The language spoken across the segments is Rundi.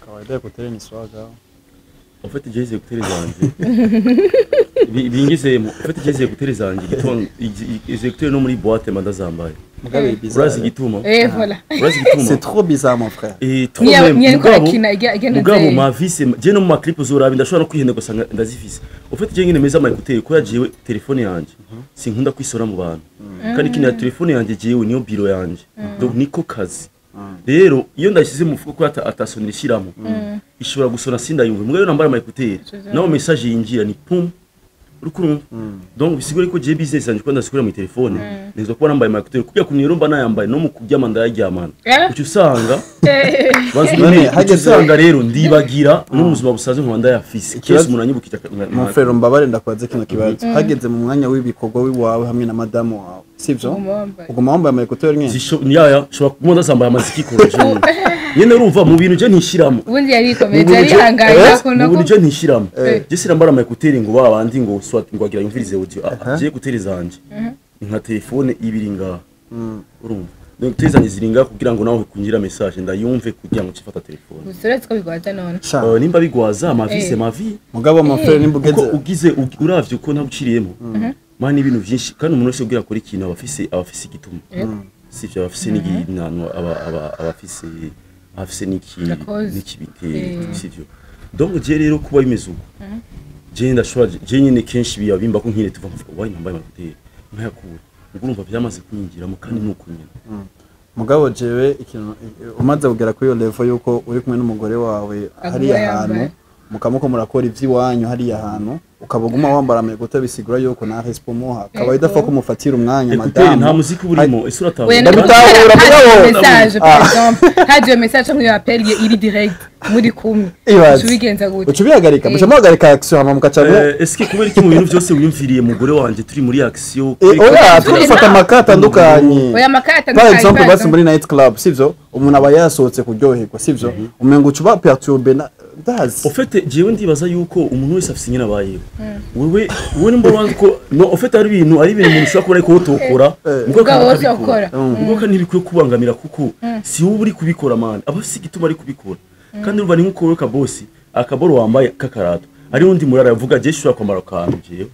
Kawaida écouteurs ni swaga. En fait, j'ai les écouteurs zanje. Bingizemo. En fait, j'ai les écouteurs zanje gituma les écouteurs no muri boîte manda zambaye. Mugabe bizarre. Urazi igituma? Eh voilà. Urazi igituma? C'est trop bizarre, mon frère. Eh trop Niya même. niya niko Mugabo akina igenda. Mugabo ma vie c'est je no mu ma clip uzoraba ndashobora no kwihenda ugasanga ndazifise. En fait, je ngene meza ama écouteurs ko yajewe telefone yanje. Sinkunda kwisora mu bantu. Kandi kino ya telefone yanje jewe niyo biro yanje. Donc niko kazi. Rero iyo ndashyize mu mufuko ko atasonera ishiramo. Ishobora gusona sindayumva. Mugabo iyo nambara ama écouteurs naho message yinjira ni pum. Urukurumva. Donc bisigure ko je business yanje ko ndasikura mu telefone. Nizwa kuba nambaye ama écouteurs kugira kuniro mba nayambaye no mu kuryama ndayaryamana. Eh? Uca usanga None, banzu uca usanga rero ndibagira no mu buzima busanzwe nkaba ndayafise. Kese umuntu anyibukije Mon frère, mbabare ndakwaze kino kibazo. Hageze mu mwanya w'ibikorwa wiwawe hamwe na madamu wawe, sivyo? Uguma wambaye. Uguma wambaye ama écouteurs nyene? Yaya shobora kuba ndazambaye amaziki koroje nyene urumva mu bintu je ntishiramo. Ubundi yarikomeye, Mu bintu yarihanganye akunda mu ko bintu je ntishiramo. Eh. Je sinambara ama écouteurs ngo ba bandi ngo soit ngo agira yumvirize audio. Ah, je écouteurs zanje nka telefone ibiri ngaha, urumva? Donc écouteurs zanje ziri ngaha kugira ngo nawe kungira message ndayumve kugira ngo cifata telefone. Gusa uretse ko bigwaza none. Sha. Nimba bigwaza, ma vie Eh. c'est ma vie. Mugabo mon frère, nimba Kuko ugeze ugize uravye uko ntabuciriyemo mani ibintu vyinshi, kandi umuntu wese ugira akora ikintu aba afise igituma, sivyo? Aba afise n'iginano, aba afise n'iki La cause. n'ikibiteye, Eh. sivyo? Donc je rero kuba bimeze uko, je ndashobora je nyene kenshi biba bimba ko nkire tuva mvuga wayi nambaye ama écouteurs nkayakura, ubwo urumva vyamaze kunyinjiramo kandi nuko nyene. Mugabo jewe ikintu umaze kugera kuri iyo level yuko uri kumwe n'umugore wawe Aguma hariya yambaye. hantu mukamuko murakora ivy'iwanyu hariya hantu, ukaba uguma wambara ama écouteurs, bisigura yuko nta respect umuha. Kawaida fa kumufatira umwanya Écouteurs nta madamu. muziki urimo, ese uratahura? Oya, Ndabitahura, haje mugabo. message, par exemple haje message cyangwa iyo appel iri direct muri kumwe, Ibaze. uca ubigenza gute? Uca ubihagarika, Eh. muca muhagarika action hama mukaca mu Est-ce que kubera iki mu bintu byose wiyumviriye mugore wanje turi muri action? Eh, oya, turafata amaka atandukanye. Oya, amaka Par atandukanye. exemple, Par basi muri night club, sivyo? Umuntu aba yasohotse kuryoherwa, sivyo? Umengo uca uba perturbé na ndazi. En fait, jewe ndibaza yuko umuntu wese afise ingene abayeho. Wewe nimba wanze ko no, en fait, ari ibintu umuntu ushobora kubona ariko wotokora Eh. mugabo Mugabo wose akabikora. ukora. Mugabo kandi ntibikwiye kubangamira kuko si wowe uri kubikora man, aba afise igituma ari kubikora. Kandi urumva ni nkuko wowe kabosi akaboro wambaye kakarato ari undi murara yavuga je shobora kwambara akantu jewe,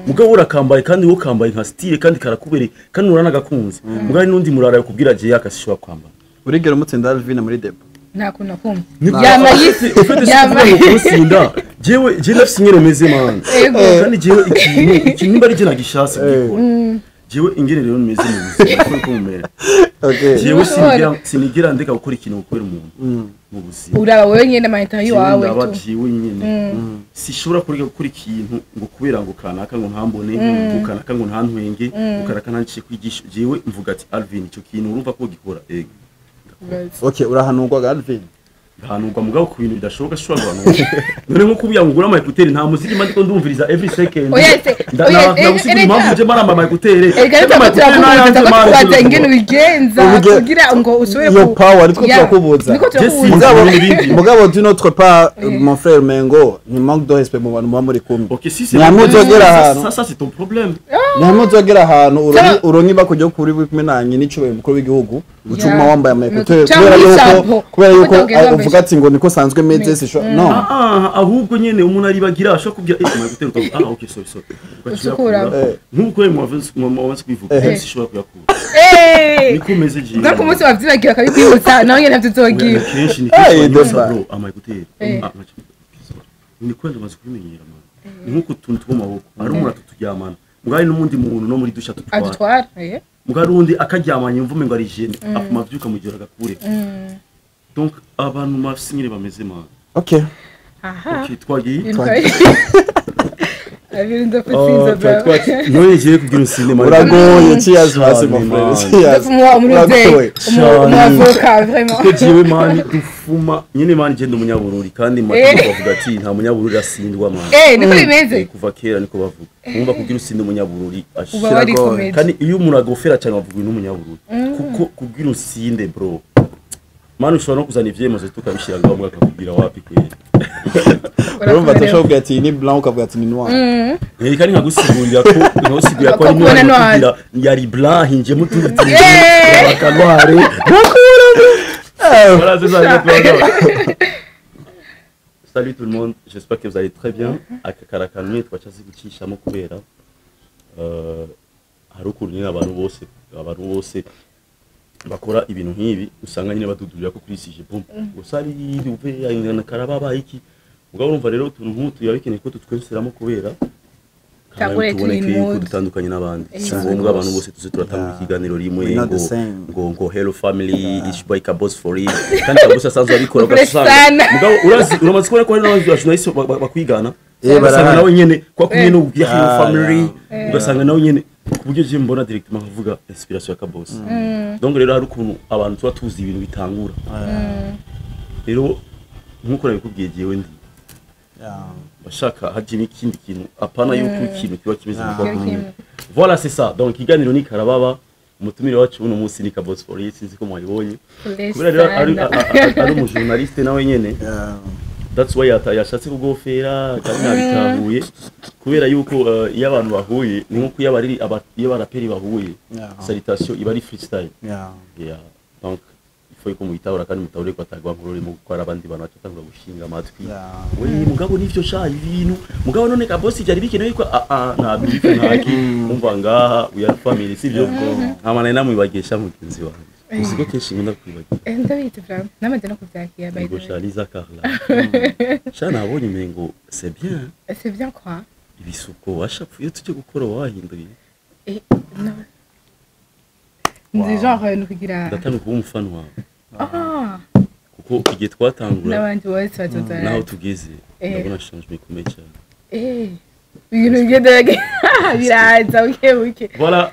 mugabo urakambaye kandi wowe kambaye nka style kandi karakubereye kandi uranagakunze, mugabo hari n'undi murara yakubwira je yakasishobora kwambara. Urigera umutsinda Alvin muri débat? Nta kuntu nakumva. Niko- Yama En fait, si yama kuvuga ngo kumusinda, jewe ndafise ingene meze man. Ego. Kandi jewe ikintu nimba ari je nagishatse kugikora, jewe ingene rero meze mu buzima uko mumera, Okay. jewe Ntushobora. sinigera ndeka gukora ikintu kubera umuntu mu buzima. Uraba wewe nyene ama interview Jewe wawe ndaba tu. jewe nyene sishobora kureka gukora ikintu ngo kubera ngo kanaka ngo ntambone, ngo kanaka ngo ntantwenge, ngo kanaka ntanciye kwigisha. Jewe mvuga ati Alvin, ico kintu urumva ko gikora, ego. Okay, urahanurwa Alvin? Ndahanurwa, mugabo ku bintu bidashoboka shobora guhanurwa. None nko kugira ngo ugure ama écouteurs, nta muziki mba ndiko ndumviriza every second. Oya, oya, Ndagusigura erega- impamvu je maramba ama écouteurs. Erega ariko Ama écouteurs turakubuza n'ayanje ko mani tubaza ingene ubigenza kugira ngo ushobore Iyo power nitwo Ya, turakubuza. niko Je turakubuza. sinzi. Mugabo Ibindi. mugabo d'une autre part, Eh. mon frère, mengo ni manque de respect mu bantu muba muri kumwe. Ok, si c'est Nyamwe uzogera ahantu. Ça c'est ton problème. Nyamwe uzogera ahantu Cyangwa- uronke ibako kuri kumwe na nyine icubahiro umukuru w'igihugu, ucuma wambaye ama écouteurs Cyangwa kubera yuko ishapo. kubera yuko Utagenda wambaye uvuga ati ngo niko sanzwe meze sisho no. Ah, ahubwo nyene umuntu aribagira ashobora kubwira ama écouteurs ukavuga ah ok, sorry, sorry. Usukura. Eh. Nk'uko mwavanze kubivuga, Eh. sishobora kuyakura. Eh! Niko meze jewe. Donc umunsi wavyibagiwe akabikwibutsa nawe nyene navyo uzogira. Oya, kenshi ni Hey, kenshi banyuza Demba. bro ama écouteurs. Eh. Ah, ni kwenda maze kubimenyera man, ni nkuko utuntu two mu maboko ari umuntu atuturyamana, mugabo hari n'undi muntu no muri dusha tutwara. Adutwara, eh. Mugabo hari uwundi akaryamanye yumva umengo ari jene afuma avyuka mu gihe agakure. Donc abantu bafise ingene bameze man. Okay. Aha. Okay, twagiye. Abirinda kutsinza bro. None jewe kugira usinde man. Uragoye, cheers basi Cyane, mon frère. man. Cheers. Umuruvyeyi, umuavoka vraiment. Kuko jewe man dufuma nyene man, je ndi umunyabururi kandi mu mategeko bavuga ati nta munyabururi asindwa man. Eh, niko bimeze. Eh, kuva kera niko bavuga, wumva kugira usinde umunyabururi Uba ashira. warikomeje. Kandi iyo umuntu agofera cyane bavuga uyu n'umunyabururi, kuko kugira usinde bro man ushobora no kuzana ivyemezo tukabishira ngaho mbwa akakubwira wapi kweli. Urumva turashobora kuvuga ati ni blanc, ukavuga ati ni noir. Eh, kandi nkagusigurira ko Ko ari kubona noir, noir. kugira yari blanc hinjemo utundi tuntu Eh. akanware. Voilà, c'est ça, exactement. Salut tout le monde, j'espère que vous allez très bien. Akakarakanwe twacaze gucishamo kubera hari ukuntu nyine abantu bose bakora ibintu nk'ibi usanga nyine badudurira ko kuri sije boom gusa ari uve ayingana karababa iki. Mugabo urumva rero utuntu nk'utu biba bikeneye ko tutwenseramo kubera Tangure tuboneke turi yuko mood. dutandukanye n'abandi. Si ngombwa abantu bose tuze turatanga ikiganiro rimwe We're not ngo the same. ngo "Hello family, it's boy Kabos for it", kandi Kabos asanzwe abikora. Fresh Ugasanga sana. mugabo urazi, uramaze kubona ko hari n'abandi bajournaliste bakwigana, Eh, ugasanga barahari. nawe nyene kwa kumwe no kubwira "Hello family", ugasanga nawe nyene ku buryo je mbona directement nkavuga inspiration ya Kabos. Donc rero hari ukuntu abantu tuba tuzi ibintu bitangura rero nkuko nabikubwiye, jewe ndi bashaka hajemo ikindi kintu, apana yuko ikintu kiba kimeze nka kwa kumwe. Voilà, c'est ça. Donc ikiganiro ni Karababa, umutumire wacu uno munsi ni Kabos for it, sinzi ko mwabibonye. Fresh Kubera rero ari sana. ari umujournaliste nawe nyene, that's why yashatse kugofera kandi nabitahuye, kubera yuko iyo abantu bahuye ni nko iyo iyo abaraperi bahuye, salutation iba ari freestyle. Yeah. Donc il faut ko muyitahura kandi mutahure ko atagwa nkurore mu gukora abandi bantu batatangura gushinga amatwi. We mugabo nivyo sha ibintu, mugabo none Kabosi byari bikenewe ko ah ah nta beef ntaki, umva ngaha we are family, sivyo? Hama nari namwibagisha mugenzi wanjye, uzi ko kenshi nkunda kwibagira. Eh, ndabizi vraiment, namaze no kuvyakira, by the Ngo way. sha Liza Carla sha nabonye umengo c'est bien. C'est bien quoi? Ibisuko washapfuye tujye gukora wahinduye. Eh, no. Nzi genre ni kugira Ndatanga kuba umufana wawe ah kuko igihe twatangura n'abandi bose bazoza. naho tugeze, Eh. ndabona changement ikomeye cyane. Eh, ibintu bigenda biraza buke buke. Voilà,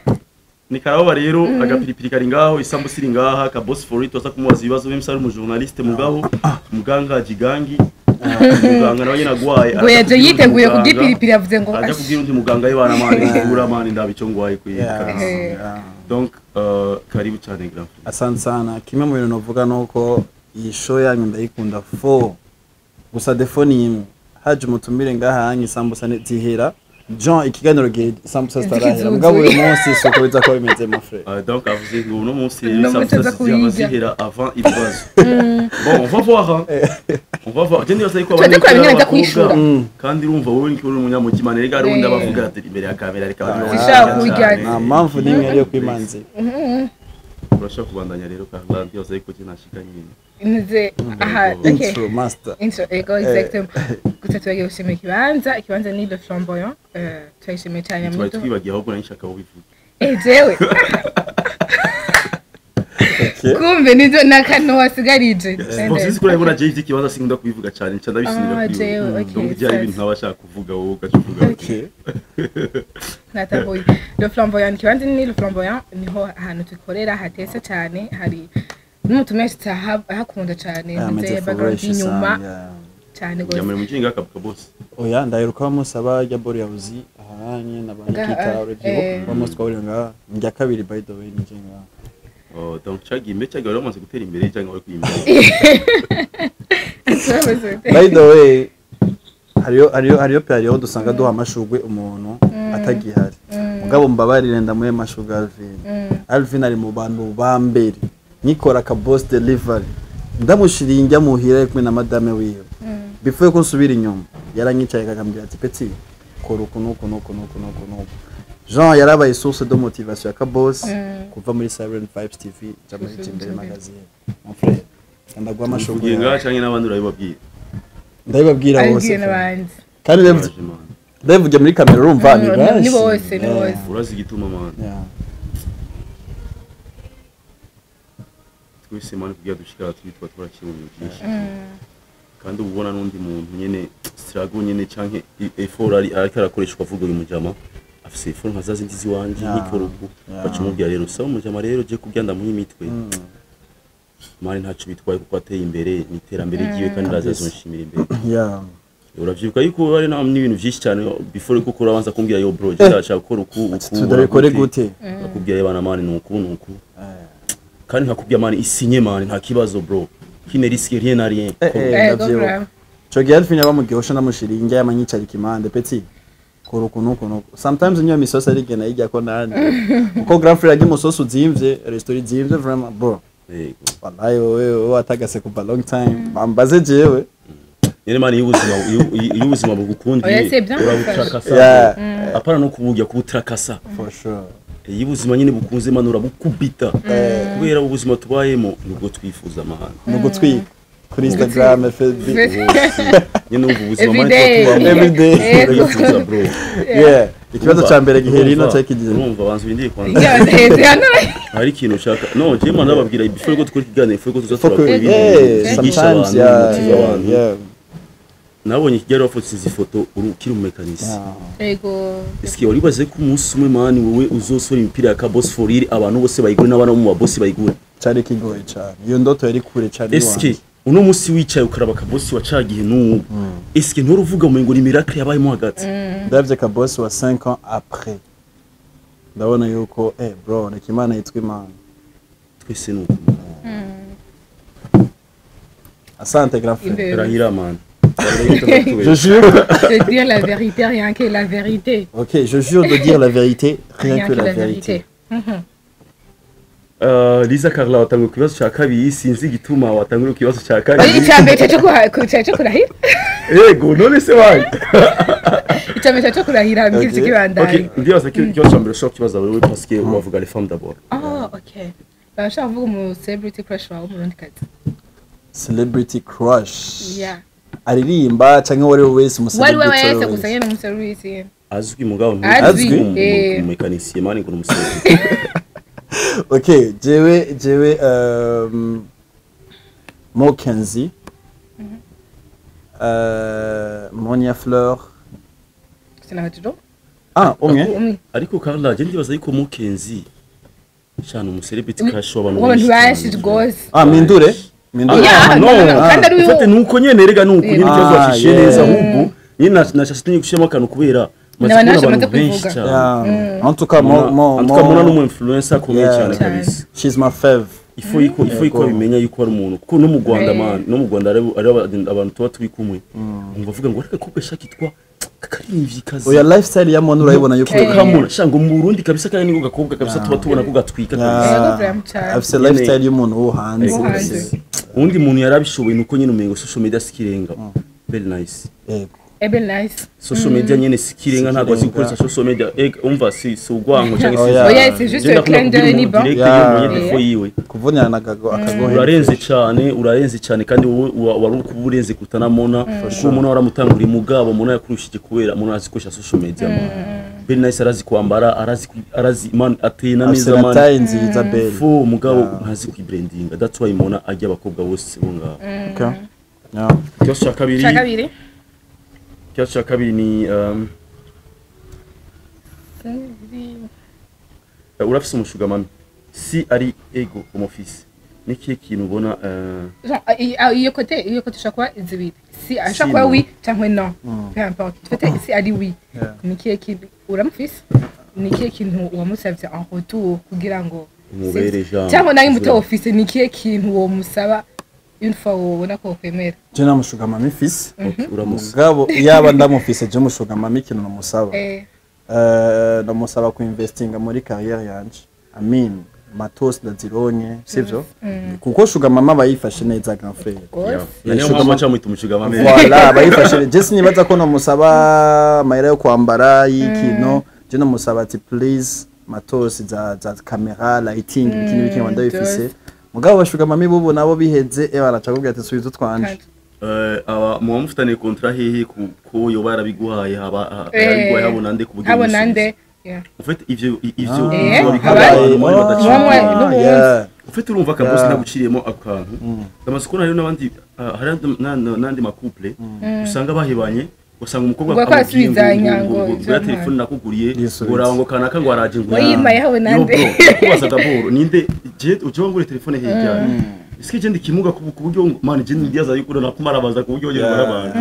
ni Karababa rero, agapiripiri kari ngaho, isambusa iri ngaha, ka boss for it waza kumubaza ibibazo bimwe ari umujournaliste, mugabo muganga jigangi muganga nawe nyine agwaye Ngo yaje araja kubwira undi yiteguye muganga, kurya ipiripiri, yavuze ngo araja kubwira undi muganga yibana mani ivura mani ndaba icyo ngwaye kwiye kabisa. Donc karibu cyane, grand frère. Asante sana. Kimwe mu bintu novuga nuko iyi show yanyu ndayikunda fo, gusa défaut ni imwe: haje umutumire ngaha hanyu isambusa zihera Jean ikiganiro gihe isambusa zitarahera. Zikizuzuye. Mugabo uyu munsi soko biza kuba bimeze, mon frère. Donc avuze ngo uno munsi Uno munsi isambusa aza zihaba kuyirya. zihera avant ibibazo. Bon, on va voir, hein. On va voir, je ndibaza yuko Tuba dukora bimwe abanyamukuru bajya kwishura. Kandi urumva wowe niko uri umunyamukimana rega hari undi Eh. abavuga ati imbere ya kamera reka abantu Zishaka babone kurya. cyane. Nta mpamvu n'imwe ariyo kwimanzira. Urashobora kubandanya rero Carla, ndibaza yuko je nashika nyine. Nze aha, okay. Intro master. Intro, ego, exactement. Gusa tubagiye gushimira ikibanza, ikibanza ni Le Flamboyant, turayishimiye cyane. Twari twibagiye ahubwo nari nshaka ubivuga. Eh, jewe kumbe nivyo nakano wasigarije. Bon, sinzi ko urabibona, jewe ivy'ikibanza sinkunda kubivuga cyane, nca ndabisubira Ah, kuri jewe, wewe. okay, Donc byari ibintu sasa. ntaba ashaka kuvuga, wowe ugaca uvuga. Okay. Natahuye. Le Flamboyant, ikibanza ni Le Flamboyant, niho ahantu dukorera hatese cyane, hari n'umutumire ashitse ahakunda cyane. Ameze nze background fresh inyuma sana, yeah. cyane gose. Yamure mujinga Kabose. Oya, ndaheruka musaba rya bori yabuzi ahanye na ba Ngaha, Nikita urubyiruko bamusi twahuriye ngaha njya kabiri, by the way nije ngaha. Oh, donc cagiye imbere, cagiye wari wamaze gutera imbere cyangwa wari kwimbere? By the way, hariyo période usanga duha amashurwe umuntu atagihari, mugabo mbabarire ndamuhe amashurwe Alvin. Alvin ari mu bantu ba mbere nkikora ka boss delivery ndamushiriye njya muhira ari kumwe na madame wiwe. Before ko nsubira inyuma yaranyicaye akambwira ati: "Petit, kora uku nuku nuku nuku nuku nuku." Jean yarabaye source de motivation ya Kabos kuva muri Siren Vibes TV ja muri Jimbere Magazine. Mon frère, ndaguha amashurwe uvugiye yawe. ngaha canke n'abandi urabibabwiye? Ndabibabwira bose, abibwiye frère. N'abandi. Kandi Courage, man. ndabivugiye muri kamera, urumva ni benshi. Ni bose, ni bose. Urazi igituma, man? Twese, man, kugira dushika turi tuba twaraciye mu bintu byinshi, kandi uba ubona n'undi muntu nyene struggle nyene canke effort ari ariko arakoresha, ukavuga uyu mujama afise effort nka za zindi ziwanje nkikora uku. Baca umubwira rero sawa mujama rero je kugira ndamuha imitwe, mani ntaco bitwaye kuko ateye imbere ni iterambere ryiwe kandi ndaza azonshimira imbere. Uravyibuka yuko hari n'ibintu vyinshi cyane before yuko ukora abanza kumbwira: "Yo bro, je ndashaka gukora uku uku." Tudabikore gute? Nakubwira: "Bana mani nuku nuku", kandi nkakubwira: "Mani isinye, mani nta kibazo bro, qui ne risque rien n'a rien." Ego, Ndavyibuka. bravo. Ico gihe Alvin yaba mu gihosha ndamushiriye indya yamanyicarika impande: "Petit, kora uku nuku nuku." Sometimes niyo misosi arigena yijya ko nanje kuko grand frère yarya umusosi uzimvye, restaurant izimvye vraiment, bro. Yego. Wallahi, wowe watagase kuva long time, bambaze jewe. Nyene man, iyo ubuzima bugukundiye, Oya, c'est bien. urabutracassa. Apana no kuburya, kubutracassa. For sure. Iyo ubuzima nyine bukunze, man, urabukubita, kubera ubuzima tubayemo nibwo twifuza, man. Ni ugutwika kuri Instagram, FB. Nyine umva ubuzima, man, Everyday. tuba tubamo. Everyday. Yego. Urayifuza, bro. Yeah, ikibazo ca mbere gihera ino cyari kigize. Urumva, banza urindire kwanza. Yeah, hano. Hari ikintu ushaka no jewe, man, nababwira before ko dukora ikiganiro, before ko tuza turakora ibintu byigisha sometimes abantu, motiva abantu. Nabonye Kigali wafotse izi foto uri ukiri umumekanisi. Yego. Eske wari wibaze ko umunsi umwe, man, wowe uzosora imipira ya Kabos for real, abantu bose bayigure, n'abana bo mu babosi bayigure? Cyari kigoye cyane, iyo ndoto yari kure cyane Eske iwanje. uno munsi wicaye ukaraba Kabosi wa cagihe n'ubu, eske nturuvuga mu ngo ni miracle yabayemo hagati? Ndavye Kabosi wa 5 ans après, ndabona yuko bro, reka Imana yitwa Imana. Twese nuko. Asante, grand frère. Imbere. Rahira, man. Je jure. De dire la vérité, rien que la vérité. Ok, je jure de dire la vérité, rien que la vérité. Liza Carla, watangura ku kibazo cya kabiri, sinzi igituma watangura ku kibazo cya kabiri. Icya mbere cyo kurahira. Yego, none se wayi. Icya mbere cyo kurahira mbwira Okay. ikibandanye. Okay, ndibaza ko ikibazo cya mbere ushobora kukibaza wewe, parce que wavuga les femmes d'abord. Ah, okay. Bashaka kuvuga umu celebrity crush wawe w'umurundikazi. Celebrity crush? Yeah. Aririmba canke uwo ari we wese? Uwo ari we Umucelebrity wese, gusa nyine umu celebrity. Azwi, mugabo. Azwi, eh. Umumekanisiye, man, ngo ni umucelebrity. Ok, jewe Mokenzi, Monia Fleur. Sinabajiro. Ah, umwe. Umwe. Ariko Carla, je ndibaza yuko Mukenzi shana umucelebrity crush w'abantu W'abantu benshi rwose. Ah, mindure mindure. Yeah, no. no, no, kandi ari Ufate we. nuko nyene rega, nuko nyene ikibazo wacishiye neza, ahubwo nyene nashatse gushyiramo akantu kubera maze N'abantu kubona benshi abantu benshi bamaze cyane. Yeah. En tout cas, mo En tout cas, Mona ni umu influencer akomeye cyane Cyane. kabisa. She's my fav. Ifo yiko Yego. bimenya yuko ari umuntu, kuko no mu Rwanda, man, no mu Rwanda hari abantu tuba turi kumwe, umva avuga ngo reka kobwa shaka kitwa kakaririmbyi kazi. Oya, lifestyle ya Mona urayibona yuko Kamura sha ngo mu Burundi kabisa, kandi niko gakobwa kabisa tuba tubona ko gatwika kabisa. Yego, vraiment cyane. Afise lifestyle y'umuntu wo hanze. Wo hanze. Uwundi muntu yarabishoboye nuko nyine umengo social media sikirenga, very nice. Yego. Ebe nice. Social media nyene sikirenga, ntabwo azi Sikirenga. gukoresha social media. Umva, si urwango cyangwa si Oya. Oya, c'est juste un clin d'œil ni bon. direct. Yeah. Iyo défaut yiwe. Kuvunira na gago akagohe. Urarenze cyane, urarenze cyane, kandi wowe wari kuba urenze kuruta na Mona, kuko Mona waramutanguriye, mugabo Mona yakurushije kubera Mona azi gukoresha social media, man. Very nice arazi kwambara, arazi, man, atena Afise neza, na man. taille nziza, belle. Fo mugabo ntazi kwibrandinga, that's why Mona ajya abakobwa bose bo ngaho. Okay, yeah. Ikibazo cya kabiri. Cya kabiri. Ikibazo cya kabiri ni Sinzi. Urafise umusugar mummy? Si ari ego umufise, nikihe kintu ubona Genre, iyo côté ushobora kuba zibiri, si ashobora kuba non. oui cyangwa non, peu importe. Peut-être si ari oui, Yeah. ni ikihe kintu uramufise, ni ikihe kintu wamusabye en retour kugira ngo Umubere ijambo. cyangwa nawe muto ufise, ni ikihe kintu womusaba une fois wobona ko wokwemera? Je nta musugar mummy mfise. Okay, uramusa. Mugabo yaba ndamufise, je musugar mummy ikintu namusaba, ndamusaba kuinvestinga muri carrière yanje. I mean, matos ndazironye, sivyo? Kuko sugar mama bayifashe neza, grand frère. Rwose. Niyo mpamvu baca mwita umusugar mummy. Voilà, bayifashe. Je sinibaza ko namusaba amahera yo kwambara y'ikino. Je namusaba ati please, matos za camera, lighting, ibiki n'ibiki, ngo ndabifise. Byose. Mugabo bashuga mami bubu nabo biheze, baraca kubwira ati subiza utwanje. Aba muba mufitaniye contrat hehe ko yoba yarabiguhaye, haba yarabiguhaye habona nde ku buryo Habona umusubiza? nde? Yeah. En fait, ivyo ivyo babikora abantu muri Muba badaciye. n'ubundi. En fait, urumva akabosi naguciriyemo akantu, ndamaze kubona hariho n'abandi, hari n'andi ma couple usanga bahebanye, usanga umukobwa Ngo amubwiye ngo kwasubizanya ngo ngo ngo ya telefone nakuguriye, Yisubiza. ngo raba ngo kanaka ngo araje ngo Wayimpaye habona Yo, nde? bro, kubaza d'abord ninde je uje wangure telefone hirya? Est-ce je ndi kimuga ku buryo ngo man je ndiyaza yuko nakumarabaza ku buryo Yeah. ngora abantu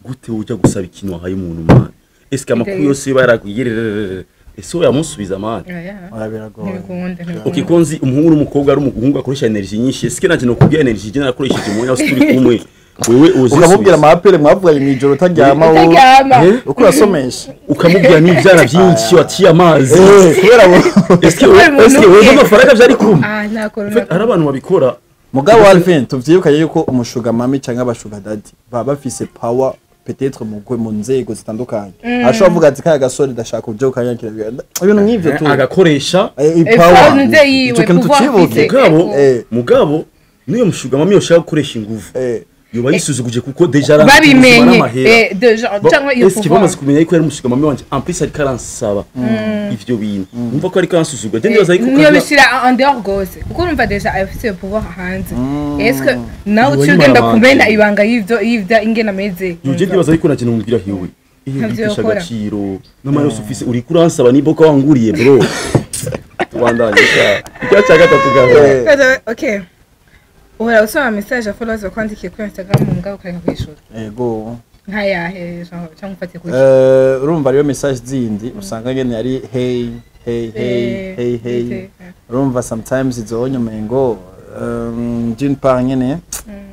gute ujya gusaba ikintu wahaye umuntu, man? Est-ce que amakuru yose yoba yarakugerere, ese yamusubiza, man? Oya. Oya, biragoye. Ntibikunda, ntibikunda. Okay, konzi umuhungu n'umukobwa, ari umuhungu akoresha energy nyinshi. Est-ce que nanje nokubwira energy je narakoresheje umwanya wose turi kumwe? Wewe uzisubiza. Ukamubwira amapere mwavuganye mw'ijoro utaryama wowe. Utaryama. Uko urasomesha. Ukamubwira n'ivyana byinshi waciye amazi. Kubera Eske Kubera umuntu eske ubwe. wewe amafaranga vyari kumwe? Ah, ntakora. En fait, hari abantu babikora. Mugabo Alvin, tuvyibukanye yuko umu sugar mummy canke aba sugar daddy baba bafise power peut-être mu nzego zitandukanye. Ashobora kuvuga ati kaya gasore ndashaka uje ukanyakira ibintu nk'ivyo tu. Agakoresha. Power. Power nze yiwe, Ico kintu pouvoir tucibuke. physique. Mugabo Mugabo niyo mu sugar mummy yoshaka gukoresha inguvu, yoba yisuzuguje kuko déjà Babimenye cyangwa iyo Eske pouvoir. bamaze kumenya yuko yari umu sugar mummy wanje, en plus ariko aransaba ivyo bintu, numva ko ariko aransuzugura, je ndibaza yuko Niyo bishira en dehors gose, kuko urumva déjà afite iyo pouvoir hanze. Est-ce que nawe Yoba uciye ugenda yimara kumena abandi. ibanga y'ivyo ingene ameze? Yo, je ndibaza yuko nanje nomubwira hiwe iyo Ntavyo bitesha yokora. agaciro n'amaraso ufise, uriko uransaba nimba wanguriye, bro. Tubandanye sha, icya cya gatatu gaho. Okay, uhora usoma message ya followers bakwandikiye kuri Instagram, mugabo ukareka kwishura? Ego. Nkayahe cyangwa ufatiye kuri Urumva rero message zindi usanga ngene yari hey hey hey hey hey. Urumva sometimes izo umengo d'une part nyene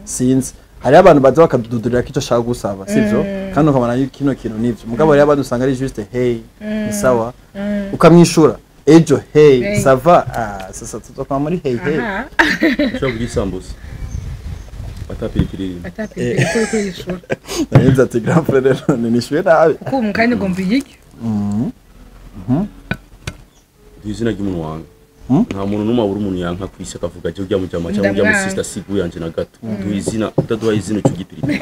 sinzi, hariho abantu baza bakadudurira ko icyo ashaka gusaba sivyo, kandi ukabona yuko kino kintu nivyo. Mugabo hariho abantu usanga ari juste hey, ni sawa, ukamwishura ejo hey, Hey. Ça va. Ah, sasa tuzokwama muri hey hey. Aha. Ushobora kurya isambusa atapiripiri irimo? Atapiripiri kuri kwishura. Narinze ati grand frère none nishuye nabi. Kuko ubu kandi ngomba iyirye. Duha izina ry'umuntu wange. Hmm? Nta muntu n'umwe abura umuntu yanka ku isi akavuga jya ujya mu jama cyangwa ujya mu Ndamwanga. sister sigu yanje na gato. Duha izina, utaduha izina uca ugipiripiri.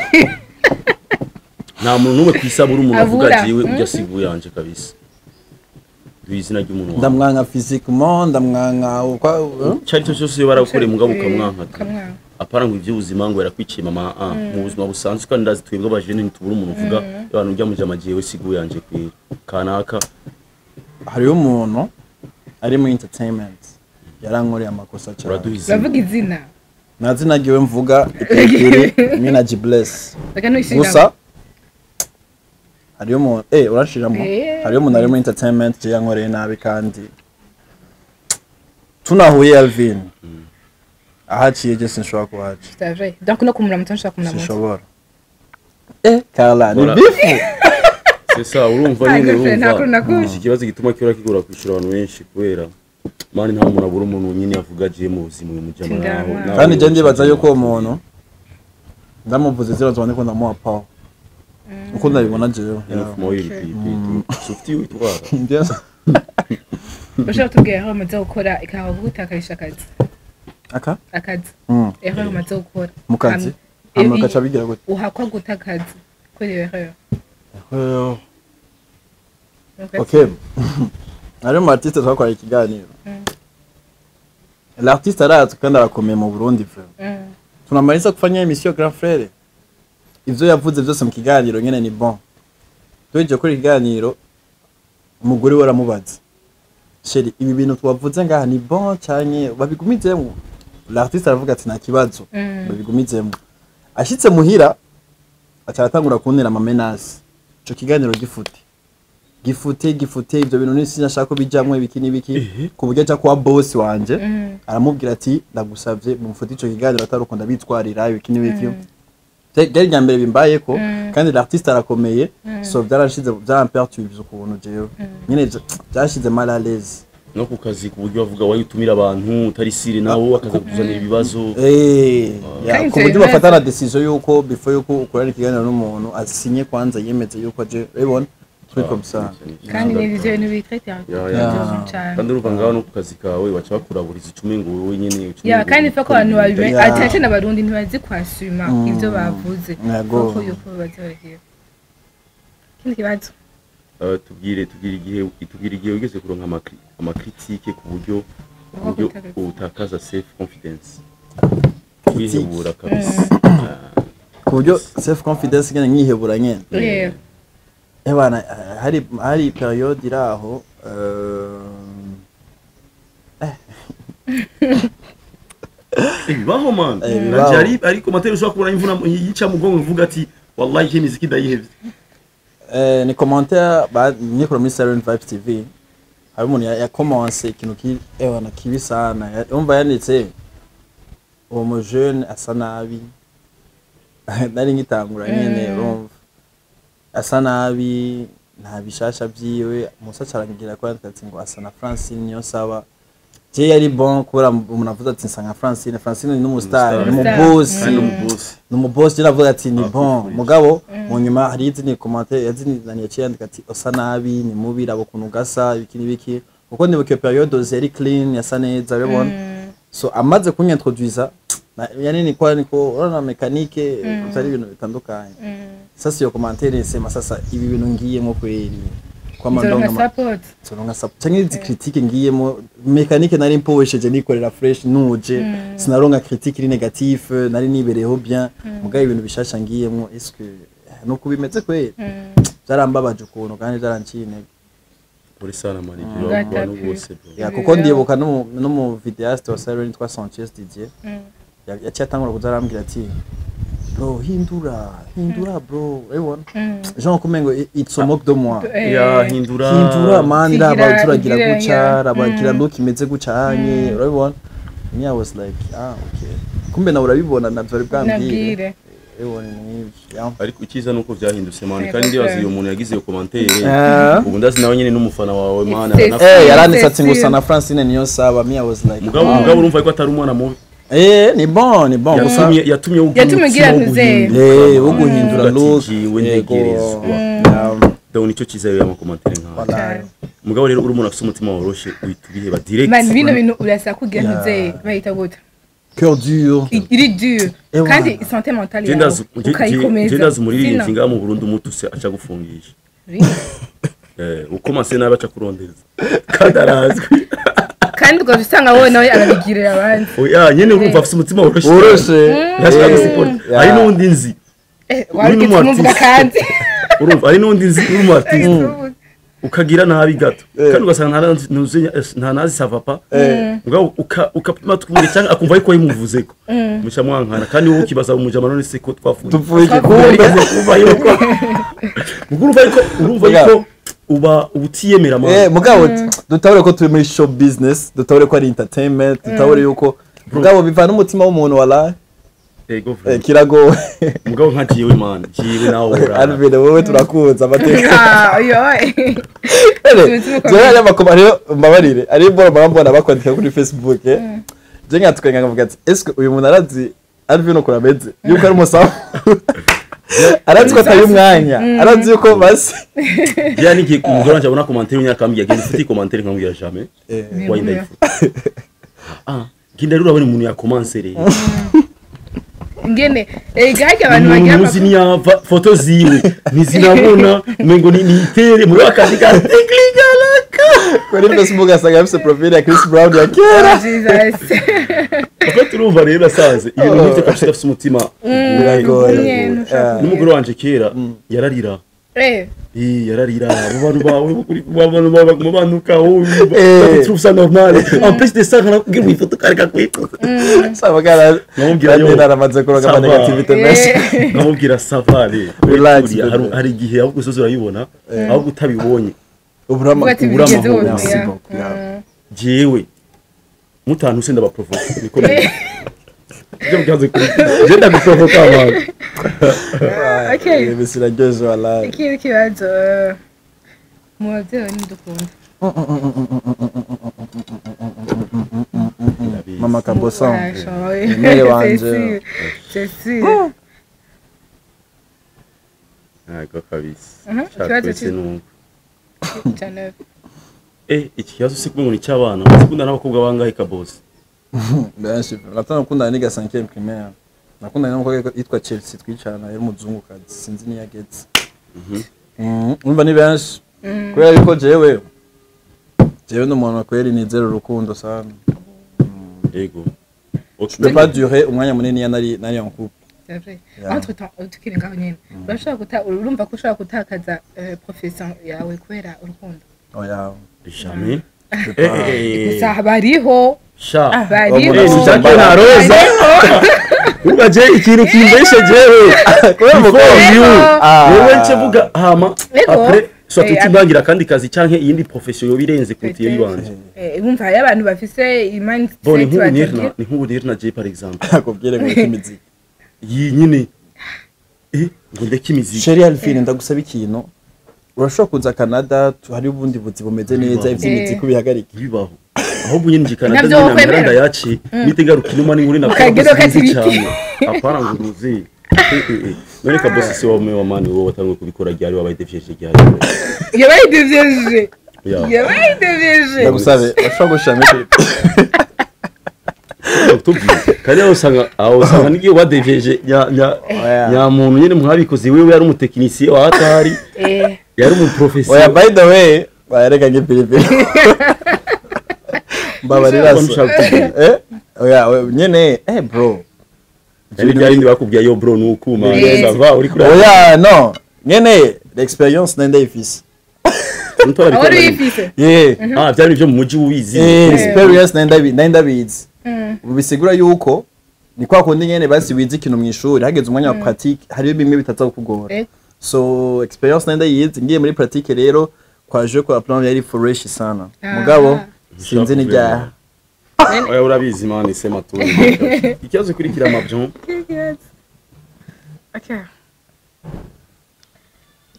Nta muntu n'umwe ku isi abura umuntu avuga Abura. jewe ujya sigu yanje kabisa. Duha izina ry'umuntu wange. Ndamwanka physiquement, ndamwanka uko Icyo ari cyo cyose iyo baragukoreye mugabo ukamwanka tu. Ukamwanka. Apana ngo iby'ubuzima ngo yarakwiciye mama, ah, mu buzima busanzwe. Kandi ndazi twebwe abajene ntitubura umuntu uvuga abantu ujya mu jama jewe sigu yanje kwera kanaka. Hariho umuntu ari muri entertainment yarankoreye amakosa cyane. Uraduha izina. Uravuga izina. Nta zina ryiwe mvuga, ipiripiri Minaji Bless. Reka ntushyiramo. Gusa hariyo umuntu urashiramo. Hariyo umuntu ari muri entertainment je yankoreye nabi, kandi tunahuye Alvin ahaciye je sinshobora kuhaca. C'est vrai. Donc no kumuramutsa nshobora kumuramutsa. Sinshobora. Carla ni Voilà. bifu. C'est ça, urumva Ah, nyine. girlfriend, Urumva ntakuru nakuru. iki kibazo gituma kihora kigora kwishura abantu benshi kubera mani nta muntu abura umuntu nyine avuga agiye mu buzima uyu mujama nawe Ndamwanga. nawe. Kandi je ndibaza yuko uwo muntu ndamuvuze zero nzobona ko ndamuha power uko ndabibona jewe. Nyine ufuma wibipiripiri sufite iyo witwara. Ushobora kutubwira aho umaze gukora ikaba gutakarisha akazi? Aka Akazi. Erreur umaze gukora. Mu kazi Hamwe. hama gaca bigira gute? Uhakwa guta akazi kubera iyo erreur. Okay, ari mu artiste twakoranye ikiganiro. L'artiste arazwi kandi arakomeye mu Burundi vraiment. Tunamaliza kufanya émission, grand frère, ivyo yavuze vyose mu kiganiro nyene ni bon. Tuhejeje gukora ikiganiro, umugore we aramubaza: "Chéri, ibi bintu twavuze ngaha ni bon canke babigumizemwo?" L'artiste aravuga ati nta kibazo, babigumizemwo. Ashitse muhira aca aratangura kuntera ama menaces: "Ico kiganiro gifute, gifute, gifute, ivyo bintu ni sinashaka ko bijamwo ibiki n'ibiki." Ku buryo aja kuwa boss wanje aramubwira ati ndagusavye mumfute ico kiganiro, atari uko ndabitwarira ibiki n'ibiki. Ryari rya mbere bimbayeko, kandi l'artiste arakomeye, so byaranshize, byaramperturbye ukuntu jewe nyene byashize mal à l'aise. No ku kazi, ku buryo bavuga wayo utumira abantu utari sire nawo akaza kuzanira ibibazo. Ya, Kandi ku buryo ivyo bafata la décision yuko before yuko ukorana ikiganiro n'umuntu asinye kwanza yemeze yuko aje, urabibona, truc comme ça. Kandi ni ivyo bintu bitraite Ya. cyane. Kandi urumva ngaho no ku kazi kawe baca bakuraburiza icumi ngo wowe nyene ucume Ya, ngo kandi ko abantu babimenye Ya. ati n'abarundi ntibazi kwasuma ivyo bavuze. Yego. Kuko yuko bazi baragira ikindi kibazo. Tubwire igihe wigeze kuronka ama critique ku buryo utakaza self confidence, kwihebura kabisa. Ku buryo self confidence nyene nkihebura nyene. Ebana, hari période iri aho Bibaho man. Bibaho. Nanje ariko materi ushobora kubona imvuna yica mugongo uvuga ati wallahi iyi miziki ndayihevye. Ni commentaire ba nikora muri Siren Vibes TV, hari umuntu yakomanse ikintu ki ebana kibi sana. Umva yanditse uwo mu jeune asa nabi. Nari ngitangura nyene, urumva asa nabi, nta bishasha vyiwe. Musa carangira ko yandika ati ngo asa na Francine niyo saba. Je yari bon kubera umuntu avuze ati nsa nka Francine. Francine ni umustar, ni umubosi. Kandi umubosi. Ni umubosi. Je navuga ati ni bon. Kwifuriza. Mugabo mu nyuma hari izindi commentaire yazindi yaciye yandika ati usa nabi, ni mubi, raba ukuntu gasa, ibiki n'ibiki, kuko ndibuka iyo période yari clean, yasa neza, urabibona. So amaze kunyintroduisa yani niko niko urabona mécanique byari ibintu bitandukanye. Sasa iyo commentaire sema sasa ibi bintu ngiyemo kweri kwama nzoronka ndonga support. Nzoronka support canke izi critique ngiyemo mécanique? Nari mpoesheje, nikorera fresh, nuje sinaronka critique iri négatif, nari nibereyeho bien. Mugabo ibintu bishasha ngiyemo, est-ce que nuko bimeze kweri? Byarambabaje ukuntu kandi byaranciye intege. Muri sana mani Ngatapi. abantu bose, bro. Ya, kuko ndibuka no mu vidéaste wa Siren yitwa Sanchez Didier, yaciye atangura kuza arambwira ati bro, hindura, hindura bro, urabibona, genre kumengo it's a mock de moi. Ya, hindura. Hindura man, raba turagira Sigira, guca, ya. raba gira look imeze guca hanye, urabibona. Me, I was like, ah okay, kumbe nawe urabibona, navyo ari bwambwire. Nabwire. Urabibona, ni nk'ivyo, ya. Ariko icyiza nuko byahindutse man. Yego, Kandi ndibaza sir. iyo umuntu yagize iyo commentaire, ubu ndazi nawe nyine n'umufana wawe man. It's Yaranditse ati C'est ngo usa sûr. na Francine niyo saba. Me, I was like, Mugabo wow. mugabo urumva ko atari umwana mubi. Ni bon, ni bon gusa. Yatumye ugira Yatumye ugira umutima wo ntuze. guhinduka, Wo man. guhindura Uvuga ati, look. jiwe Yego. ntegerezwa. Ya, Donc nicyo cyiza rero y'amacommentaire nkayo. voilà. Mugabo rero uri umuntu afite umutima woroshe, uhita ubiheba direct. Man, bino bintu urasa kugira Ya. ntuze bahita gute? Cœur dur. Iri dur. Ewa. Kandi santé mentale Je yawe ukayikomeza. ndazi umuririmbyi Sino. ngaha mu Burundi umutuse aca gufungisha. Really? Ukomase nabi aca kurondeza kandi arazwi. Kandi ugaca usanga wowe nawe arabigirira abandi. Oya nyene, urumva afite umutima woroshe. Woroshe. Ntashaka gusupporta. Hari n'undi nzi. Wari Uri ugeze kumuvuga n'umu kandi. Urumva hari n'undi nzi uri umu artiste, ukagira nabi gato, kandi ugasanga nta nazi ça va pas, mugabo ukapima twumve cyangwa akumva ariko yimuvuzeko, muca mwankana, kandi wowe ukibaza umujama none se ko twafuye? Tupfuye iki? Kumbe kumva yuko urumva yuko urumva yuko uba utiyemera man. Mugabo dutabure ko turi muri show business, dutabure ko ari entertainment, dutabure yuko mugabo bivana umutima w'umuntu, wala. Ego, Kiragowe. Mugabo nka jiwe man, jiwe nawe ura Alvin, wowe turakunze amateka. Ah, oyo. Jewe hari amakoma rero, mbabarire, ari mbona mbona bakwandika kuri Facebook, je nkatwenga nkavuga ati est-ce que uyu muntu arazi Alvin ukuntu ameze, yuko ari umusamu, arazi ko atari umwanya, arazi yuko basi. Ya, n'igihe umugore wanje abona commentaire unyaka akambwira genda ufite commentaire, nkamubwira jamais. Why ndayifuta? Ah, genda rero urabona umuntu yakomanse rero. Ingene harya abantu Umuntu bagira muzi niyava foto ziwe ntizinabona, umengo ni nitere muri akazi ka tekligalaka. Kuri Facebook asanga afise profile ya Chris Brown ya kera. Oh, Jesus. Kuko turumva rero asanze ibintu nk'ivyo kabisa udafise umutima. Biragoye. Nyene, ushaka N'umugore wanje kera yararira. Yararira, abo bantu bawe abo bantu bawe baguma banuka wowe. Tu trouves ça normal? En plus de ça nkanakubwira ngo ifoto kareka kuyifoto. Saba gara. Nkamubwira yo. Kandi naramaze kuronka ama Ça va. négativité menshi. Nkamubwira ça va re. Relax, Buriya bébé. Hari igihe ahubwo uzoza urayibona, ahubwo utabibonye. Uburama. Uvuga ati ubura bigeze amahoro. hose, Merci ya. beaucoup, ya. Jewe mutantuse ndabaprovoka, niko bimeze. Ibyo byanze kuri je ndaguprovoka abantu. Okay. Ibisi iraryoshye wallahi. Ikindi kibazo, mu babyeyi ntidukunda. Mama Kabosan. Ah, shoye. Mère wanje. C'est sûr. C'est sûr. Ntago kabisa. Mhm, Shaka ikibazo twese nuko. Cyane. Iki kibazo si kumwe ngo ni icy'abana ukunda n'abakobwa bangahe kabose? Benshi. Natanga gukundana niga 5e primaire. Nakundanye n'umukobwa yitwa Chelsea, twicarana, yari umuzungukazi, sinzi niyo ageze. Urumva ni benshi. Kubera yuko jewe ni umuntu kweri nizera urukundo sana. Ego. Je peux pas durer umwanya munini ya nari en couple. C'est vrai. Yeah. Entre temps tukiri ngaho nyene, urashobora guta urumva ko ushobora gutakaza profession yawe kubera urukundo? Oya. Jamais. Je peux pas. Gusa bariho Sha. bariho. Jacques na Rosa. Urumva je ikintu kimbeshe jewe. Kubera Before you. Ah. Wewe nce vuga hama Ego. après soit utimbangira akandi kazi canke iyindi profession yoba irenze kuruta iyo yiwanje. Urumva hariyo abantu bafise mindset Bon, ni nk'ubu batagira. nirna, ni nk'ubu nirna je par exemple. Akubwire ngo imiziki. Iyi nyine Ngo ndeke imiziki. Chérie Alvin, ndagusaba ikintu. Urashobora kuza Canada, hari ubundi buzi bumeze neza, ivy'imiziki ubihagarike. Bibaho. Ahubwo nyine nje Canada Navyo nyine wokwemera? amahera ndayaci nite ngaruka inuma n'inkuru na Ukagenda ukata ibiti. cyane. Apana ngo uruzi. None ka boss si wawe wa mani, wowe watanguye kubikora ryari? Wabaye déviergé ryari? Yabaye déviergé. Ya. Yabaye déviergé. Ndagusabe, urashobora gushiramo ipiripiri. Tubwiye kandi aho usanga n'igihe wadevyeje nya nya Oya. nya muntu nyine mwabikoze, wewe yari umutekinisiye wa hatari, yari umuprofesor. Oya, by the way, bayareka ng'ipiripiri. Mbabarira Ubwo so. ntushaka kutubwira. Oya, oya, nyene, bro. Yari byari ndi bakubwiye yo bro nuko man, ça va, uri kuri Oya, no. Nyene, l'expérience nende ifise. Aho wari uyifise? Yeah. Ah, byari byo mu muji ubizi. Experience nende ndabizi. Bisigura yuko ni kwa kundi nyene basi wize ikintu mw'ishuri, hageze umwanya wa pratique hariyo bimwe bitaza kukugora. So experience nende yize, ngiye muri pratique rero kwa jeu kwa plan yari fresh sana. Mugabo sinzi n'ijyaha. Oya, urabizi man, sema tu. Ikibazo kurikira mabyon. Okay.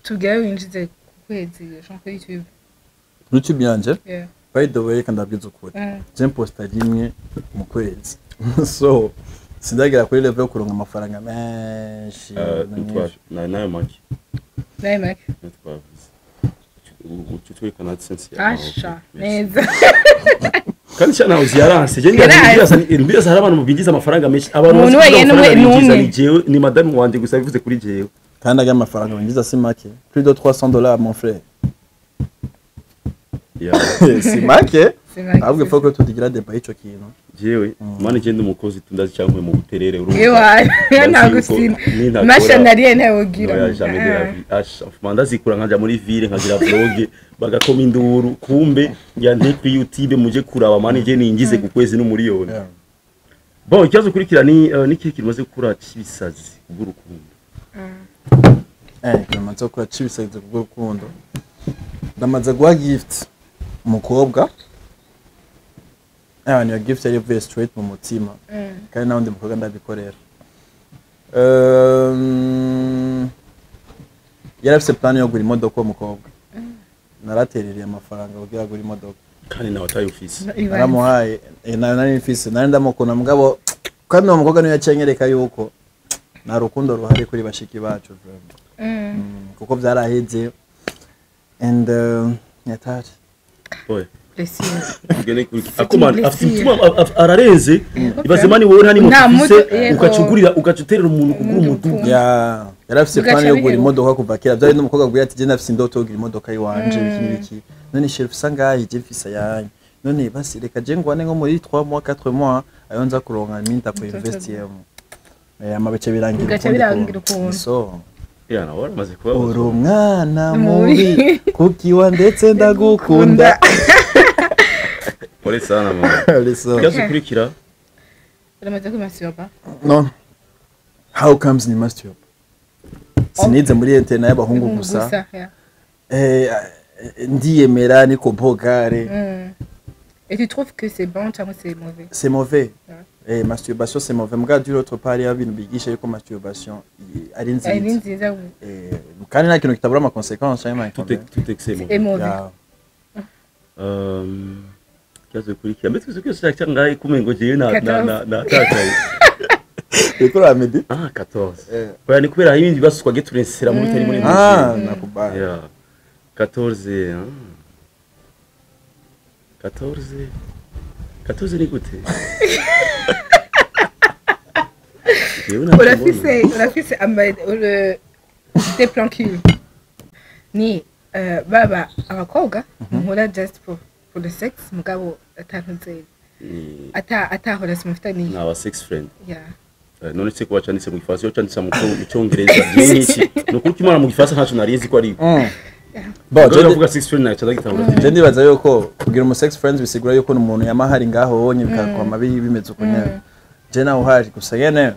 Tubwire winjize ku kwezi Jean kuri YouTube. YouTube yanje? Yeah. By the way, reka ndabwiza ukuri. Je mposta rimwe mu kwezi. So sindagera kuri level yo kuronka amafaranga menshi. Nayo make. Nayo make. Twavuze utwerekana AdSense yawe. Asha neza. Kandi cyane aho ziyaranse je. Yaranse. Ngira hari abantu binjiza amafaranga menshi, abantu Umuntu bazi wenyine amafaranga umwe binjiza n'umwe. ni jewe, ni madame wanje gusa, bivuze kuri jewe. Kandi ajya amafaranga winjiza si make, plus de 300 $ mon frère. Si make. Si make. Ahubwo il faut que tugira débat ico kintu. Jewe mani je ndi umukozi, tundazi cyangwa mu buterere, urumva. Ewa, ntabwo Ndazi yuko usina. nintakora- Masha nariye ntawogira. Oya, jamais de la vie. Ash, enfin, ndazikura nkaja muri ville nkagira vlog bagakoma induru, kumbe ngira nti kuri YouTube muje kuraba mani je ningize ku kwezi n'umuriyoni. Bon, ikibazo kurikira ni niki kimaze gukura cy'ibisazi bw'urukundo? Ndamaze gukora cibisazi kubw'urukundo. Ndamaze guha gift umukobwa. Niyo gift yari ivuye straight mu mutima. Kandi nawundi mukobwa ndabikorera. Yari afise plan yo kugura imodoka uwo mukobwa. Naraterereye amafaranga kugira agure imodoka. Kandi nawe atayufise. Naramuhaye, nayo nari mfise, nari ndamukunda mugabo kandi uwo mukobwa niwe yaciye anyereka yuko nta rukundo ruhari kuri bashiki bacu vraiment. Kuko byaraheze and nyatari. Oya. Blessure. Tugende kuri C'est akoma une afite blessure. umutima ararenze. Ibaze mani wowe nta n'imoto Nta ufise, moto, yego. ukacugurira, ugacuterera umuntu kugura umuduga. Ya, yari afise Bigaca plan yo kugura biheruka. imodoka kuva kera. Byari n'umukobwa abwira ati: "Je ndafise indoto yo kugura imodoka yiwanje, ibiki n'ibiki." None chéri, ufise angahe? Je mfise ayanyu. None basi reka je ngwane nko muri 3 mois, 4 mois, ayo nza kuronka minta ku investiyemo. Amabice birangira Bigaca ukundi birangira kuntu. ukuntu. So Ya, nawe waramaze kuba uri umwana Mubi. mubi kukiwa ndetse ndagukunda. Pole sana mama. Listen. Ikibazo kurikira. Uramaze kwimasturba? No. How comes ni masturb? Sinize muri internet y'abahungu gusa. Yeah. Ndiyemera niko bogare. Et tu trouves que c'est bon cyangwa c'est mauvais? C'est mauvais. Ouais. Masturbation c'est mauvais. Muga d'une autre part hariho ibintu bigisha yuko masturbation ari Ari nziza. nziza. Kandi nta kintu kitabura ama conséquences hein. Tout excès Et mauvais. mauvais. Yeah. Ikibazo kurikira mbese twese twese cyangwa ngahe kumengo jewe na natakaye. Uriko uramedi? Ah, 14. Oya, ni kubera hari ibindi bibazo twagiye turensera muri bitari muri. Ah, nakubali. Yeah. 14. Ah. 14. 14 ni gute? Jewe ntabwo mbona. Urafise ama des plans cul ni baba abakobwa muhura just pour le sexe, mugabo atantuze Ni ata relation mufitaniye. Ni aba sex friend. Yeah. None se kuba canditse mu gifaransa, iyo canditse mu cyongereza jewe niki? Ni ukuri ko Imana mu gifaransa ntaco narizi ko ari. Bon, Jewe ndavuga sex friend naco ndagitahura. Je ndibaza yuko kugira umu sex friends bisigura yuko umuntu yama hari ngaho wonye bikakwama bimeze uko nyene. Je nawe uhari gusa nyene.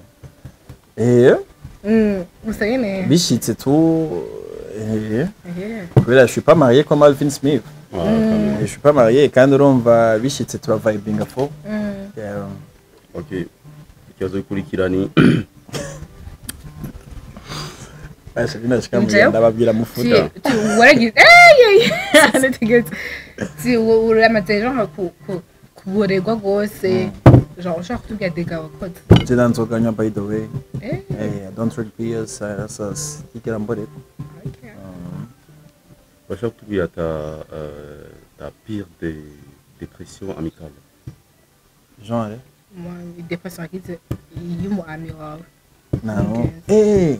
Gusa nyene. Bishitse tu kubera je suis pas marié comme Alvin Smith. Ah, quand même. Je suis pas marié kandi urumva bishitse turavibinga fo. Yeah. Okay. Ikibazo gikurikira ni Asha binashika Njewe? ndababwira mufuta. Tu waragize eh nategetse ti uramaze genre ku kuborerwa gose, genre ushaka kutubwira dégâts wakoze? Je nzoga nywa, by the way. Eh. Eh, I don't drink beers, sasa sikira mboreko. Okay. Bashaka kutubwira ta pire des dépression amicale. Genre? Moi, dépression wagize y'umu ami wawe. No. Mugenzi. Eh.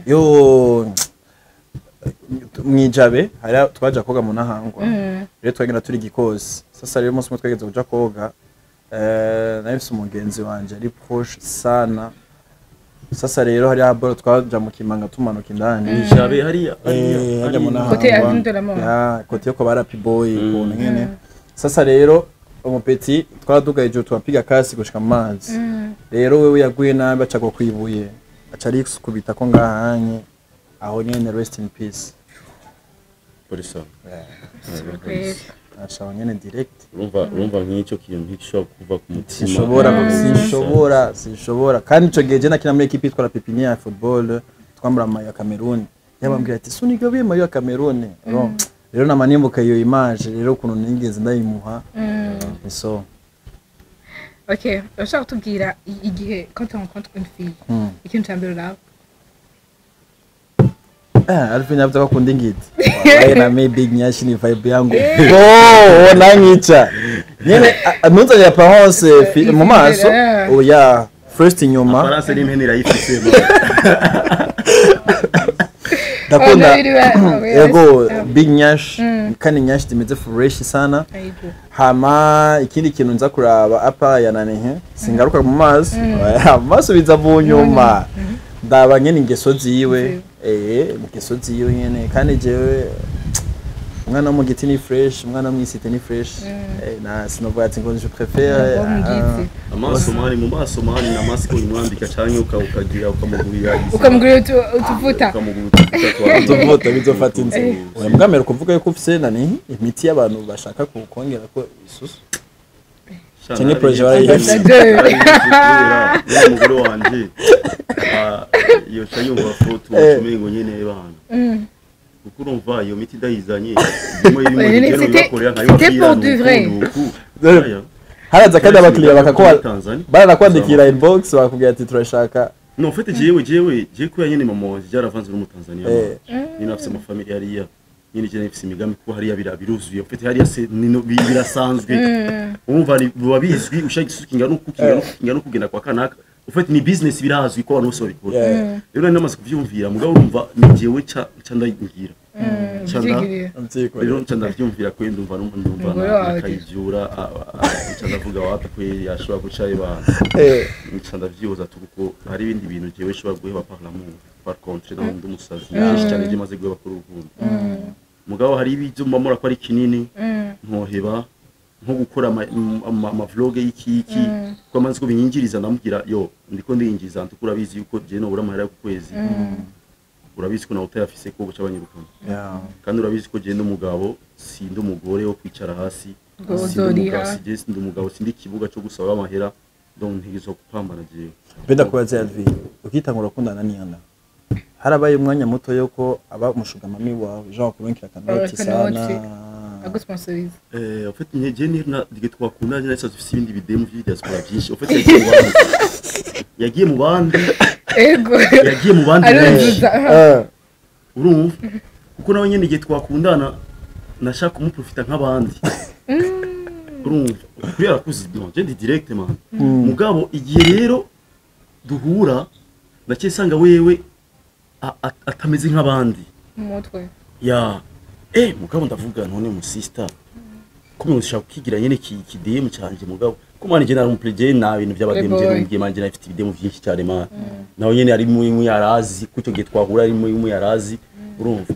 Yo, mwijabe hari twaja koga mu Ntahangwa. Rero twagenda turi gikosi. Sasa rero umunsi umwe twageze kuja koga, nari mfise umugenzi wanje ari proche sana. Sasa rero hari boro twaja mu kimanga tumanuka indani. Mwijabe hariya? Eh, hajya mu Côté Ntahangwa. Avenue de la Mort. Ya, côté yo kwa ba Rapi Boy ukuntu nyene. Sasa rero umupeti twaraduga hejuru, turapiga kasi gushika mu mazi. Rero wewe yaguye nabi, aca kwibuye, aca arikubita ko ngahanye aho nyene. Rest in peace. Polisa. Kweli. Aca aho nyene direct. Urumva nk'icyo kintu ntigishobora kuva ku mutima. Sinshobora, sinshobora, sinshobora. Kandi ico gihe je nakina muri équipe yitwa La Pépinière ya football, twambara amayo ya Cameroon. Yabambwira ati sunigabiye mayo ya Cameroon. Rero nama nimbuka iyo image rero ukuntu nigeze ndayimuha. So Ok, urashaka kutubwira igihe quand tu rencontres une fille, ikintu ca mbere uraba? Eh, Alvin yavuze ko akunda ingiti. Wallahi na me big nyashi ni vibe yangu. Oh, nanyica. Nyene ntunzanye apparence mu maso. Oya, first inyuma. Apparence n'impene irayifise. Ndakunda Oh, no, yego yeah. big nyash, kandi nyash zimeze fresh sana. Yego. Hama ikindi kintu nza kuraba apa ya nanehe, singaruka mu maso. Oya, mu maso biza mu nyuma. Ndaba nyene ingeso ziwe. Eh, ingeso ziwe nyene, kandi jewe umwana wo mu giti ni fresh, umwana wo mw'isite ni fresh. Eh, na sinovuga ati ngo je préfère. Wo mu giti. Amaso mani, mu maso mani na masike uyimwambika canke ukagira ukamugurira Ukamugurira utuvuta. Ukamugurira utuvuta twawe. Utuvuta bizofata inzira. Oya, mbwamera kuvuga yuko ufise nani imiti y'abantu bashaka kukongera ko isusu. Canke projet barayihevye? Ambassadeur. Kubera umugore wanje yoca yumva foto umengo nyene bana, kuko urumva iyo miti ndayizanye bimwe bimwe. Ouais, bigera c'était pour du vrai. Haraza kandi abakiriya bakakuba Tanzania. baranakwandikira inbox, bakakubwira ati turashaka. No, en fait jewe kubera nyene mama wanje byaravanze n'umutanzania. Nyine afise amafamili hariya nyine, je nifise imigambi kuko hariya biruzuye. En fait hariya se birasanzwe, urumva biba bizwi, ushaka isuku ingana uku, kingana uku, kingana uku, kugenda kwa kanaka. En fait ni business, birazwi ko abantu bose babikora. Rero nari namaze kuvyumvira, mugabo urumva ni jewe ca ndayigira. Uvyigirira. Rero nca ndavyumvira kwe, ndumva Umugore wawe. nakayivyura, nca ndavuga wapi kwe yashobora guca ibana. Nca ndavyihoza tu, kuko hari ibindi bintu jewe nshobora guheba par l'amour. Par contre naho ndi umusazi byinshi cyane je maze guheba kuri urukundo, mugabo hari ibyo mbamura ko ari kinini ntoheba, nko gukora ama vlog y'iki iki, ko amaze ko binyinjiriza. Ndamubwira yo ndiko ndinjiza ntuko urabizi yuko je nobura amahera yo ku kwezi, urabizi ko nawe utayafise ko buca banyirukana. Kandi urabizi ko je n'umugabo, sindi umugore wo kwicara hasi. Ngo Sindi umugabo, uzoriha. sindi umugabo, sindi ikibuga cyo gusaba amahera, donc ntegerezwa gupambana jewe. Benda kubaza Alvin, ukitangura gukundana n'Iyana, harabaye umwanya muto yuko aba umushuga mami wawe, genre kuronkera akanoti Akanoti. sana? Agusponsoriza. Eh, en fait je ni na dige twakundanye nari nsanzwe mfise ibindi bidemu vy'i diaspora byinshi. En fait yagiye mu bandi, yagiye mu bandi. Ego. Yagiye mu bandi benshi. Aruzuza. Urumva kuko nawe nyene igihe twakundana nashaka kumuprofita nk'abandi, urumva kubera kuzi non je ndi direct man. Mugabo igihe rero duhura naciye sanga wewe atameze nk'abandi. Mu mutwe. Ya, mugabo ndavuga none mu sister ko ushaka kukigira nyene kidemu canje, mugabo ko mwana je nari umuplayer nta bintu by'abademu je. Playboy. Nubwiye manje nafite ibidemu byinshi cyane man, nawe nyene ari mu yarazi ko icyo gihe twahura ari mu yarazi, urumva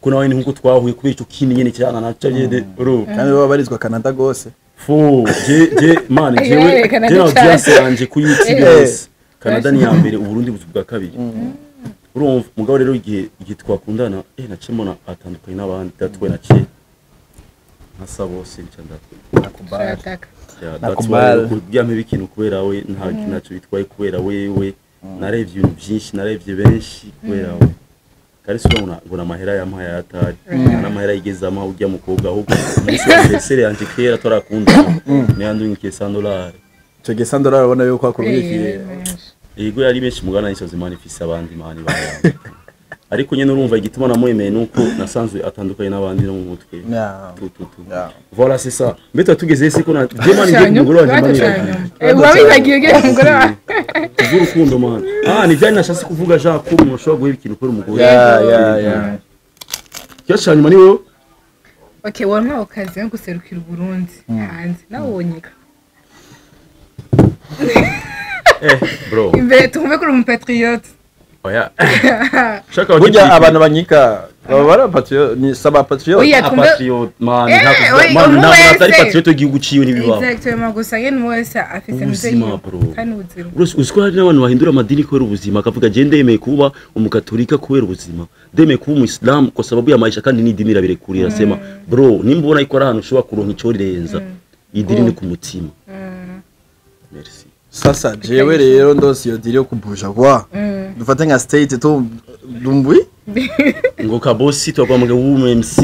ko nawe ni nkuko twahuye kubera icyo kindi nyene cyana naco nyene, urumva. Kandi baba barizwa Canada gose. Fo je man jewe Eh, Canada je na cyane. audience yanje ku YouTube yose Canada ni ya mbere, Uburundi buzu bwa kabiri, urumva. Mugabo rero igihe twakundana naciye mbona atandukanye n'abandi, datwe naciye nkasa bose nca Nakubali. Arataka. Yeah, that's why Nakubali. kugira mpebe ikintu kubera we nta ntacyo bitwaye, kubera wewe narebye ibintu byinshi, narebye benshi kubera we. Kandi si ngo namahera yampaye ayatari n'amahera yigeze ampa ujya mukobwa, ahubwo umunsi wa anniversaire yanje kera twarakundana niyandungikiye $100. Ico gihe $100 urabona yuko akurungikiye. Yego, yari menshi mugana n'isozi mani ifise abandi mani bayamba, ariko nyene urumva igituma namwemeye nuko nasanzwe atandukanye n'abandi no mu mutwe. Tu tu tu. Voilà, c'est ça. Mbe tuba tugeze ese ko na je mani ngiye ku mugore wanje mani iragiye. Wabibagiye ugiye ku mugore wawe. Kubw'urukundo mani, ah ni vyari nashatse kuvuga ja ko umuntu ashobora guheba ikintu kubera umugore. Ya. Ikibazo ca nyuma ni wewe. Okay, waronka occasion yo guserukira Uburundi hanze, nawe wonyika? Eh bro. Imbere tumve ko uri umupatriote. Oya, shaka. Burya abantu banyika baba bari abapatriote, ni saba patriote. Oya, tumve patriote man. Eh, Nta oya, man umuntu nta muntu atari wese. patriote w'igihugu ciwe, ntibibaho. Exactement, gusa nyene umuntu wese afise Ubuzima, imico bro. kandi ubuzima. Uzi ko hari n'abantu bahindura amadini kubera ubuzima, akavuga je ndemeye kuba umukatolika kubera ubuzima, ndemeye kuba umuyisilamu kwa sababu ya maisha, kandi n'idini irabirekurira. Sema bro, nimba ubona yuko ari ahantu ushobora kuronka ico rirenza idini ni ku mutima. Merci. Sasa jewe rero ndose iyo deal yo kubuja kwa dufate nka state tu dumbwi. Ngo kabosi twagwamuga w'umu MC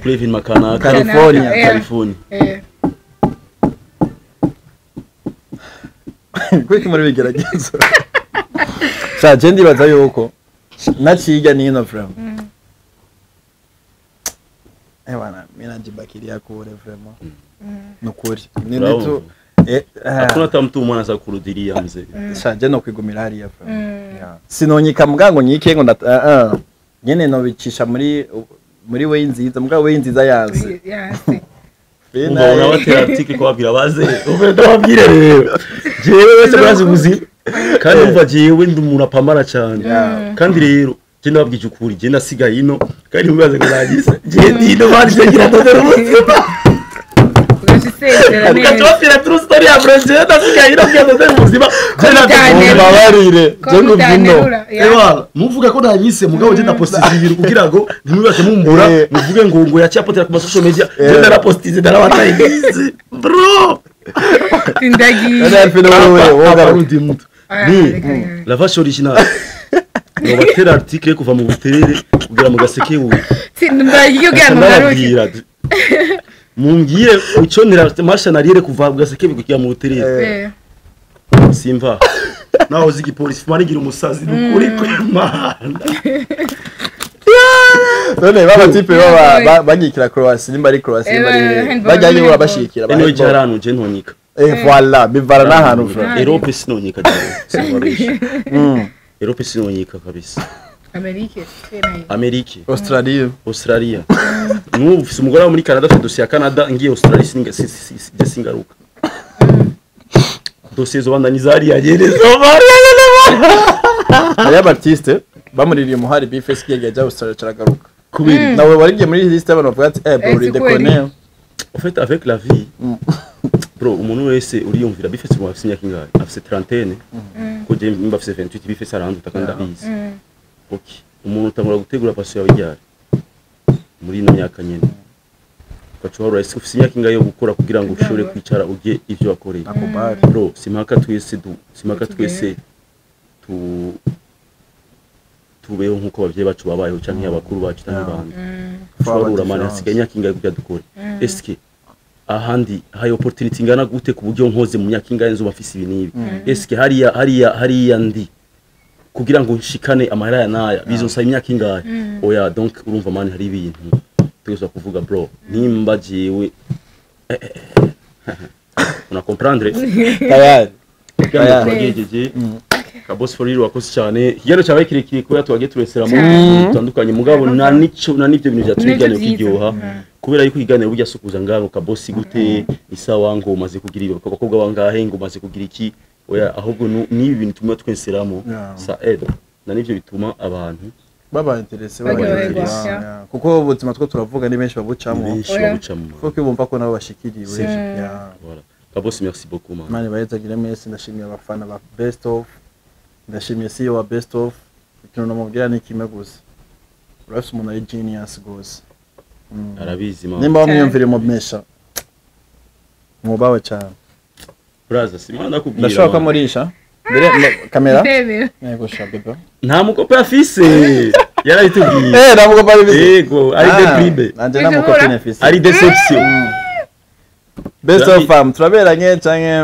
kuri événement kanaka. California. California. Kuko muri bigeragezo sha je ndibaza yuko naciga nino vraiment. Eh bana, mimi najibakiria kure vraiment, nukuri ni Bravo. nitu Hakuna hata mtu umwana aza kurudiria mzee. Sha je no kwigumira hariya vraiment. Yeah. Sinonyika mbwa ngo nyike ngo nyene nobicisha muri we nziza mbwa we nziza yazi. Yasi. Umva unabatera article kubabwira baze uve ndababwire rero jewe wese murazi ubuzima, kandi umva jewe ndi umuntu apamara cyane. Kandi rero je ndababwije ukuri, je ndasigaye ino kandi mubaze ngo nagize je ndi ino banje ngira ndondera ubuzima. Ugaca usezera neza. Ukatubabwira true story ya bro, je ndasigaye ino ngira ndondera ubuzima, je Ko Mbabarire, ko je nguvino. mutanterura, ya. Ewa, muvuga ko nanyise mugabo je ndapostize ibintu kugira ngo ntimwibaze mumbura. Muvuge ngo yaciye apotera ku ma social media, je ndarapostize ndarabatayingize bro. Ndagiye. None Alfred, wewe wowe Abarundi mtu Ah, ni reka, reka. la vache originale nobatera article kuva mu Buterere kugera mu Gasekebuye. Ndagiye kugira ngo ngaruke. Ndababwira mumbwire uconera marche en arrière kuva mu Gasekebuye kugera mu Buterere. Simva naho uzi igipolisi fuma nigira umusazi nukuri kw'Imana. None baba type baba banyikira Croatia, nimba ari Croatia, nimba ari Handball, bajya handball. urabashikira. Eno jarano je ntonyika. Eh voilà, bivara n'ahantu frère. Europe sinonyika jewe, sinbarusha. Europe sinonyika kabisa. Amerike nayo. Amerike. Australia. Australia, n'ubu ufise umugore wo muri Canada, afite dosiye ya Canada. Ngiye Australia je singaruka, dosiye zobandanya hariya nyene zobandanya. Hariyo abartiste bamuririye umuhari B-Face kigiye ajya Australia caragaruka. Kubera Nawe warigiye muri liste y'abantu bavuga ati eh bro, Eh, uri c'est quoi, déconne. En fait, avec la vie, bro, umuntu wese uriyumvira. B-Face mu afise imyaka ingahe? Afise trentaine, ko je nimba afise 28, B-Face aranduta kandi ndabizi. Okay, umuntu utangura gutegura passion yawe ryari? Muri ino myaka nyene ugaca uharura ese ufise imyaka ingahe yo gukora kugira ngo ushobore kwicara urye ivyo wakoreye. Ako bari. Bro, simpaka twese du simpaka twese tu tubeho nkuko abavyeyi bacu babayeho canke abakuru bacu canke abandi. Ushobora mani hasigaye imyaka ingahe kugira dukore? Eske ahandi hari opportunity ingana gute ku buryo nkoze mu myaka ingahe nzoba mfise ibi n'ibi? Eske hariya ndi kugira ngo nshikane amahera ya naya bizonsaba imyaka ingahe? Oya, donc urumva mani hari ibintu tegerezwa kuvuga bro, nimba jewe una comprendre. Tayari. Ikiganiro Tayari. turagejeje. Kaboss for real, wakoze cyane. Ikiganiro cyabaye kirekire kubera tuwagiye turesera mu bintu bitandukanye, mugabo na nico na nibyo bintu byatumye Nivyo ikiganiro vyiza. kiryoha, kubera yuko ikiganiro burya sukuza ngaho Kaboss gute isawa ngo umaze kugira ibi, abakobwa bangahe, ngo umaze kugira iki. Oya, ahubwo n'ibi bintu tumwe twenseramo ça aide na nivyo bituma abantu Baba intéressé, baba Baryoherwa, intéressé. yeah. Yeah. Kuko ubuzima two turavuga ni benshi babucamo. Benshi Oya. babucamo. Kuko bumva ko nabo bashikiriwe. C'est vrai. Yeah. Voilà, Kaboss, merci beaucoup man. Imana ibayezagire mwese. Ndashimiye abafana ba Best of, ndashimiye CEO wa Best of. Ikintu namubwira ni kimwe gusa, urafise umuntu ari genius gose. Arabizi man. Nimba wamwiyumvira umumesha, mwubawe cyane. Braza, simana ndakubwira Ndashobora man. ko amurisha mbere kamera. Ndemera. Yego sha bebe. Nta mukope afise. Yarabitubwiye. Eh, nta mukopa mfise. Yego, ari déprimé. Nanje nta mukopine mfise. Ari déception. Best of fam, turaberanye canke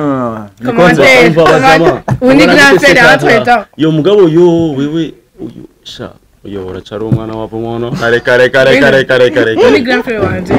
ni konzo? Commentaire. Umva bazama. Ubu ni grand frère entre temps. Yo mugabo, yo wewe, uyu sha, uyo uracara umwana wa pomono. Kare kare kare kare kare kare. Ubu ni grand frère wanje.